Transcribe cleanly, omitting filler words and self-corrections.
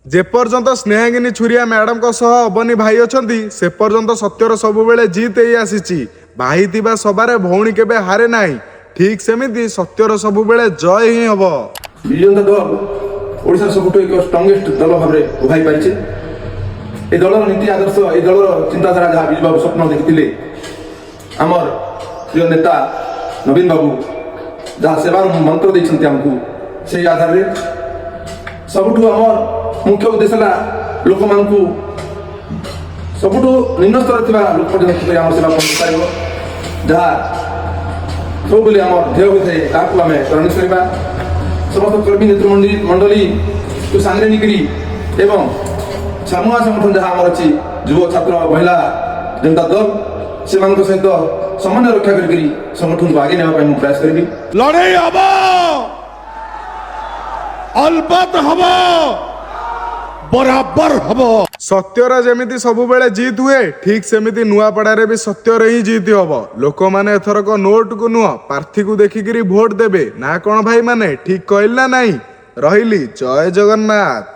ଯେପର୍ଯ୍ୟନ୍ତ ସ୍ନେହାଙ୍ଗିନୀ ଛୁରିଆ ମ୍ୟାଡମଙ୍କ ସହ ଅବନୀ ଭାଇ ଅଛନ୍ତି, ସେ ପର୍ଯ୍ୟନ୍ତ ସତ୍ୟର ସବୁବେଳେ ଜିତ୍ ହେଇ ଆସିଛି। ଭାଇ ଥିବା ସଭାରେ ଭଉଣୀ କେବେ ହାରେ ନାହିଁ। ଠିକ ସେମିତି ସତ୍ୟର ସବୁବେଳେ ଜୟ ହିଁ ହବ। ବିଜୁ ଜନତା ଦଳ ଓଡ଼ିଶାର ସବୁଠୁ ଏକ ଷ୍ଟ୍ରଙ୍ଗେଷ୍ଟ ଦଳ ଭାବରେ ଉଭାଇ ପାରିଛି। ଏ ଦଳର ନୀତି ଆଦର୍ଶ, ଏ ଦଳର ଚିନ୍ତାଧାରା, ଯାହା ବିଜୁ ବାବୁ ସ୍ୱପ୍ନ ଦେଖିଥିଲେ, ଆମର ପ୍ରିୟ ନେତା ନବୀନ ବାବୁ ଯାହା ସେବାର ମନ୍ତ୍ର ଦେଇଛନ୍ତି ଆମକୁ, ସେଇ ଆଧାରରେ ସବୁଠୁ ଆମର ମୁଖ୍ୟ ଉଦ୍ଦେଶ୍ୟ ହେଲା ଲୋକମାନଙ୍କୁ, ସବୁଠୁ ନିମ୍ନ ସ୍ତରରେ ଥିବା ଲୋକ ପର୍ଯ୍ୟନ୍ତ କିପରି ଆମ ସେବା ପହଞ୍ଚି ପାରିବ। ଯାହା ସବୁବେଳେ ଆମର ଧ୍ୟେୟ ହୋଇଥାଏ, ତାହାକୁ ଆମେ ତ୍ୱରାନ୍ୱିତ କରିବା। ସମସ୍ତ କର୍ମୀ ନେତୃମଣ୍ଡଳୀ ମଣ୍ଡଳୀକୁ ସାଙ୍ଗରେ ନେଇକରି ଏବଂ ଛାମୁଆ ସଂଗଠନ ଯାହା ଆମର ଅଛି, ଯୁବ, ଛାତ୍ର, ମହିଳା, ଜନତା ଦଳ, ସେମାନଙ୍କ ସହିତ ସମନ୍ୱୟ ରକ୍ଷା କରିକରି ସଂଗଠନକୁ ଆଗେଇ ନେବା ପାଇଁ ମୁଁ ପ୍ରୟାସ କରିବି। ଲଢ଼େଇ ହବ, ଅଲବତ ହବ, ବରାବର ହବ। ସତ୍ୟର ଯେମିତି ସବୁବେଳେ ଜିତ୍ ହୁଏ, ଠିକ ସେମିତି ନୂଆପଡାରେ ବି ସତ୍ୟର ହିଁ ଜିତ୍ ହବ। ଲୋକମାନେ ଏଥରକ ନୋଟକୁ ନୁହଁ, ପ୍ରାର୍ଥୀକୁ ଦେଖିକିରି ଭୋଟ ଦେବେ ନା କଣ ଭାଇମାନେ? ଠିକ କହିଲି ନା ନାହିଁ? ରହିଲି, ଜୟ ଜଗନ୍ନାଥ।